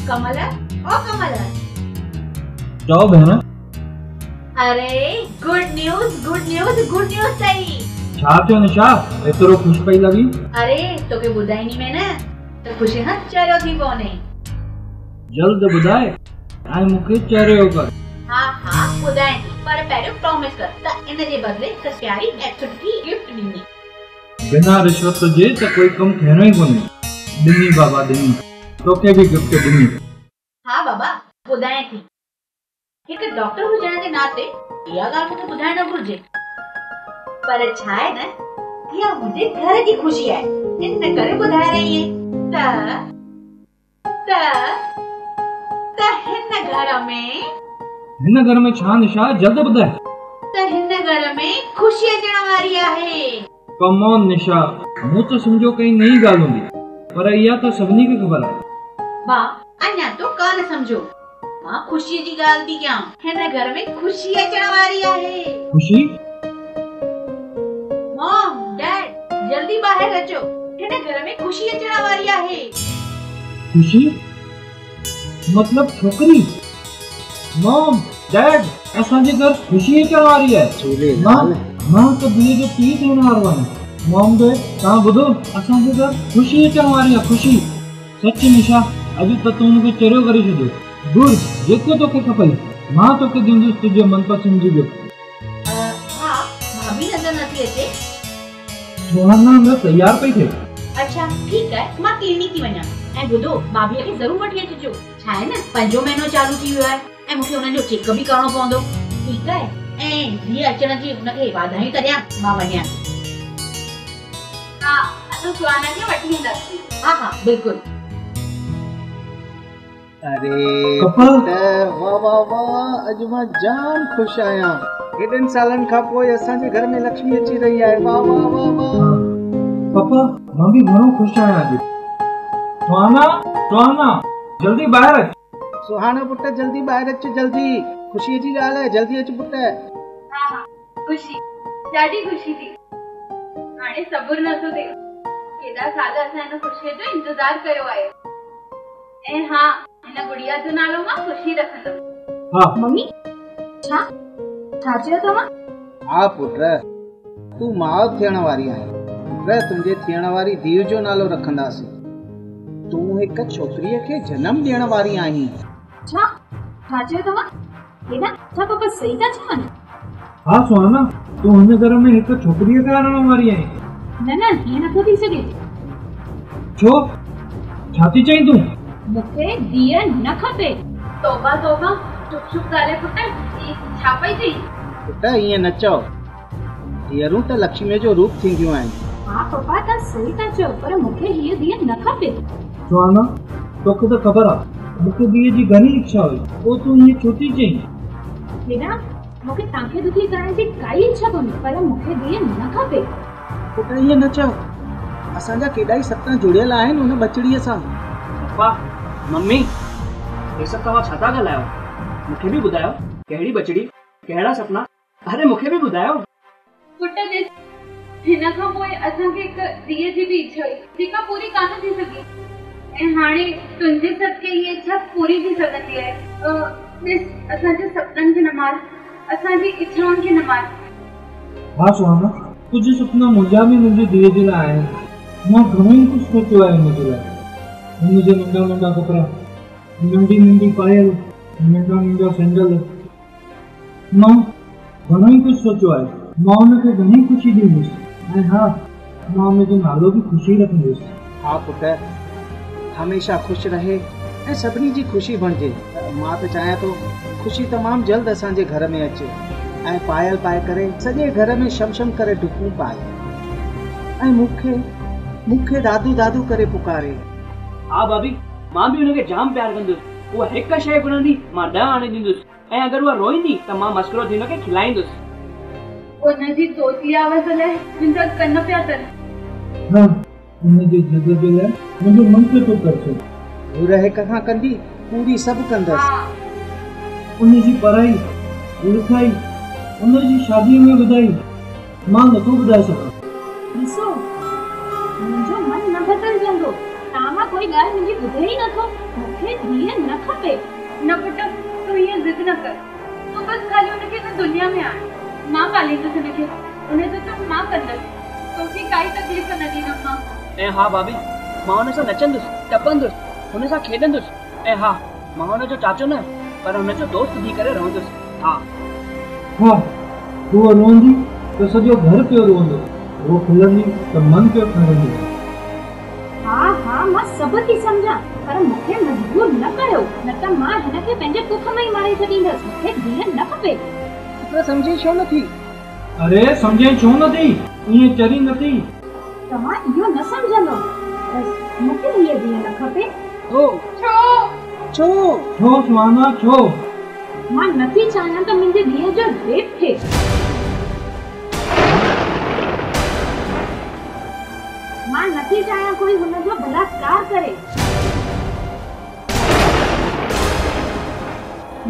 कमल, ओ कमल। चओ भेण। अरे good news, good news, good news अथई। छा थियो निशा, एतिरो ख़ुशि पई लॻी? अरे तोखे ॿुधाईंदी में न त ख़ुशी खां चरियो थी पवंदे। जल्द ॿुधाए ऐं मूंखे चरियो कर। हा हा ॿुधायां थी, पर पहिरियों प्रॉमिस कर त इन जे बदिले हिकु प्यारी ऐं सुठी गिफ्ट ॾींदी। बिना रिश्वत जे त कोई कमु थियणो ई कोन्हे। ॾिनी बाबा ॾिनी, तोखे बि गिफ्ट ॾिनी। हा बाबा ॿुधायां थी, हिकु डॉक्टर हुजण जे नाते इहा ॻाल्हि मूंखे ॿुधाइण न घुरिजे, पर छा आहे न, इहा मुंहिंजे घर जी ख़ुशी आहे, इन करे ॿुधाए रही आहियां त त त हिन घर में छा निशा, जल्द ॿुधाए। त हिन घर में ख़ुशी अचण वारी आहे। कम ऑन निशा, मूं त सम्झो कई नई ॻाल्हि हूंदी, पर इहा त सभिनी खे ख़बर आहे। बा अञा तो कान सम्झो, मां ख़ुशीअ जी ॻाल्हि थी कयां, हिन घर में ख़ुशी अचण वारी आहे। ख़ुशी? मॉम डैड जल्दी ॿाहिरि अचो, हिन घर में ख़ुशी अचण वारी आहे। ख़ुशी मतलब छोकिरी? मॉम डैड असांजे घर ख़ुशी अचण वारी आहे। मां त धीउ जो पीउ थियण वारो आहियां। मॉम डैड तव्हां ॿुधो, असांजे घर ख़ुशी अचण वारी आहे। ख़ुशी सच निशा, अॼु त तूं मूंखे चरियो करे छॾियो। घुर जेको तोखे खपई मां तोखे ॾींदुसि तुंहिंजे मनपसंद जी गिफ्ट। हा भाभी नज़र नथी अचे। सुहाना न तयारु पई थिए। अच्छा ठीकु आहे, मां क्लिनिक थी वञा। ऐं ॿुधो, भाभीअ खे ज़रूरु वठी अचिजो। छा आहे न, पंजो महीनो चालू थी वियो आहे ऐं मूंखे हुननि जो चेकअप बि करिणो पवंदो। ठीकु आहे, ऐं धीउ अचण जी हुनखे वाधायूं त ॾियां, मां वञा। हा असां सुहाना खे वठी ईंदासीं। हा हा बिल्कुलु। अरे पुट, वाह वाह वाह, अॼु मां जाम ख़ुशि आहियां। हेॾनि सालनि खां पोइ असांजे घर में लक्ष्मी अची रही आहे। वाह वाह वाह वाह। पापा मां बि घणो ख़ुशि आहियां अॼु। सुहाना, सुहाना जल्दी ॿाहिरि अच। सुहाना पुट जल्दी ॿाहिरि अच, जल्दी, ख़ुशीअ जी ॻाल्हि आहे, जल्दी अच पुट। हा हा ख़ुशी, ॾाढी ख़ुशी थी, हाणे सब्र नथो थिए। केॾा साल असां हिन ख़ुशीअ जो इंतज़ारु कयो आहे। ऐं हा हिन गुड़िया जो नालो मां ख़ुशी रखंदुमि। हा मम्मी, छा छा चयो तव्हां? हा पुट, तूं माउ थियण वारी आहीं। पुट, तुंहिंजे थियण वारी धीउ जो नालो रखंदासीं। तूं हिकु छोकिरीअ खे जनम ॾियण वारी आहीं। छा छा चयो तव्हां? हेॾा छा पापा सही था चवनि? हा सुहाना, तूं हिन घर में हिकु छोकिरीअ खे आणण वारी आहीं। न न, ईअं नथो थी सघे। छो? छा थी चईं तूं? मूंखे धीउ न खपे। तौबा तौबा, चुप चुप ॻाल्हाए पुट, छा पई चई? पुट ईअं न चओ, धीअरूं त लक्ष्मीअ जो रूप थींदियूं आहिनि। हा पापा तव्हां सही था चओ, पर मूंखे हीअ धीउ न खपे। सुहाना तोखे त ख़बर आहे मूंखे धीउ जी घणी इच्छा हुई, पोइ तूं ईअं छो थी चईं? हेॾा मूंखे तव्हांखे दुखी करण जी काई इच्छा कोन्हे, पर मूंखे धीउ न खपे। पुट ईअं न चओ, असांजा केॾा ई सपना जुड़ियल आहिनि हुन बचड़ीअ सां। पप्पा मम्मी, हे सभु तव्हां छा था ॻाल्हायो? मूंखे बि ॿुधायो, कहिड़ी बचड़ी, कहिड़ा सपना? अरे मूंखे बि ॿुधायो। पुट ॾिस, हिन खां पोइ असांखे हिकु धीउ जी बि इच्छा हुई, जेका पूरी कान थी सघी, ऐं हाणे तुंहिंजे सदके हीअ इच्छा पूरी थी सघंदी आहे। ॾिस, असांजे सपननि खे न मार, असांजी इच्छाउनि खे न मार। हा सुहाना, कुझु सपना मुंहिंजा बि मुंहिंजी धीउ जे लाइ आहिनि। मां घणो ई कुझु सोचियो आहे हुन जे लाइ। हुन जे नंढा नंढा कपिड़ा, नंढी नंढी पायल, नंढा नंढा सैंडल, मां घणो ई कुझु सोचियो आहे। मां हुनखे घणी ख़ुशी ॾींदुसि ऐं हा, मां हुनजो नालो बि ख़ुशी रखंदुसि। हा पुट, هميشه خوش رهي ۽ سڀني جي خوشي بڻجي. مان ته چاهيان ٿو خوشي تمام جلد اسان جي گهر ۾ اچي ۽ پايل پائي ڪري سڄي گهر ۾ شم شم ڪري ڊڪون پائي ۽ مون کي مون کي دادو دادو ڪري پڪاري. ها ڀاڀي، مان به هن کي جام پيار ڪندس. هوء هڪ شيء گهرندي، مان ڏهه آڻي ڏيندس ۽ اگر هوء روئيندي ته مان مسخرو ٿي هن کي کلائيندس. ان جي طوطي آواز لاء منهنجا ڪن پيا ترسن. ها، ان جي ضد جي لاء منهنجو من پيو ٿو ترسي. گهر هڪ کان ڪندي، پوري سڀ ڪندس. ها. ان جي پڙهائي، لکائي، ان جي شاديء ۾ وڌائي، مان نٿو ٻڌائي سگهان. ڏسو، منهنجو من نه بدلجندو. توهان ڪوئي ڳالهه منهنجي ٻڌي ئي نٿو. مون کي ڌيء نه کپي. نه پٽ، تون ائين ضد نه ڪر. تون بس خالي ان کي هن دنيا ۾ آڻ. مان پاليندس هن کي. ان جو جتن مان ڪندس. توکي ڪائي تڪليف نه ڏيندم مان. ۽ ها ڀاڀي، مان هن سان نچندس، ٽپندس، هن سان کيڏندس ۽ ها، مان هن جو چاچو نه پر هن جو دوست ٿي ڪري رهندس. ها. ها، هوء روئندي ته سڄو گهر پيو روئندو، هوء کلندي ته من پيو ٺرندو. ها ها مان سڀ ٿي سمجهان پر مون کي مجبور نه ڪيو نه ته مان هن کي پنهنجي ڪک ۾ ئي ماري ڇڏيندس مون کي ڌيء نه کپي. پٽ سمجهين ڇو نه ٿي؟ اري سمجهين ڇو نه ٿي؟ ائين چري نه ٿي. توهان اهو نه سمجهندو. بس مون کي هيء ڌيء نه کپي. ڇو؟ ڇو؟ ڇو؟ ڇو سهانا ڇو؟ مان نه ٿي چاهيان ته منهنجي ڌيء جو ريپ ٿئي. مان نه ٿي چاهيان ڪوئي هن جو بلاత్ڪار ڪري.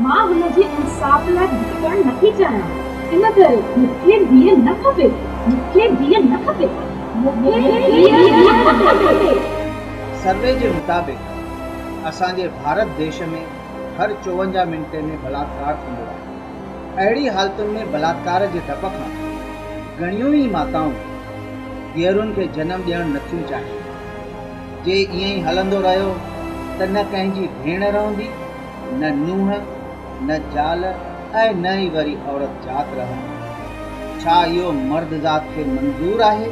مان هن جي انصاف لاء ڀٽڪڻ نه ٿي چاهيان. ان ڪري مون کي ڌيء نه کپي. مون کي ڌيء نه کپي. مون کي ڌيء نه کپي. سروي جي مطابق اسان جي ڀارت ديش ۾ هر 54 منٽي ۾ بلاత్ڪار ٿيندو آهي. اهڙي حالتن ۾ بلاత్ڪار جي ڊپ کان گهڻيون ئي ماتائون ڌيئرن کي جنم ڏيڻ نٿيون چاهين. جي ائين ئي هلندو رهيو ته نه ڪنهن جي ڀيڻ رهندي، نه نونهن، نه زال ۽ نه ئي وري عورت ذات رهندي. ڇا اهو مرد ذات کي منظور آهي؟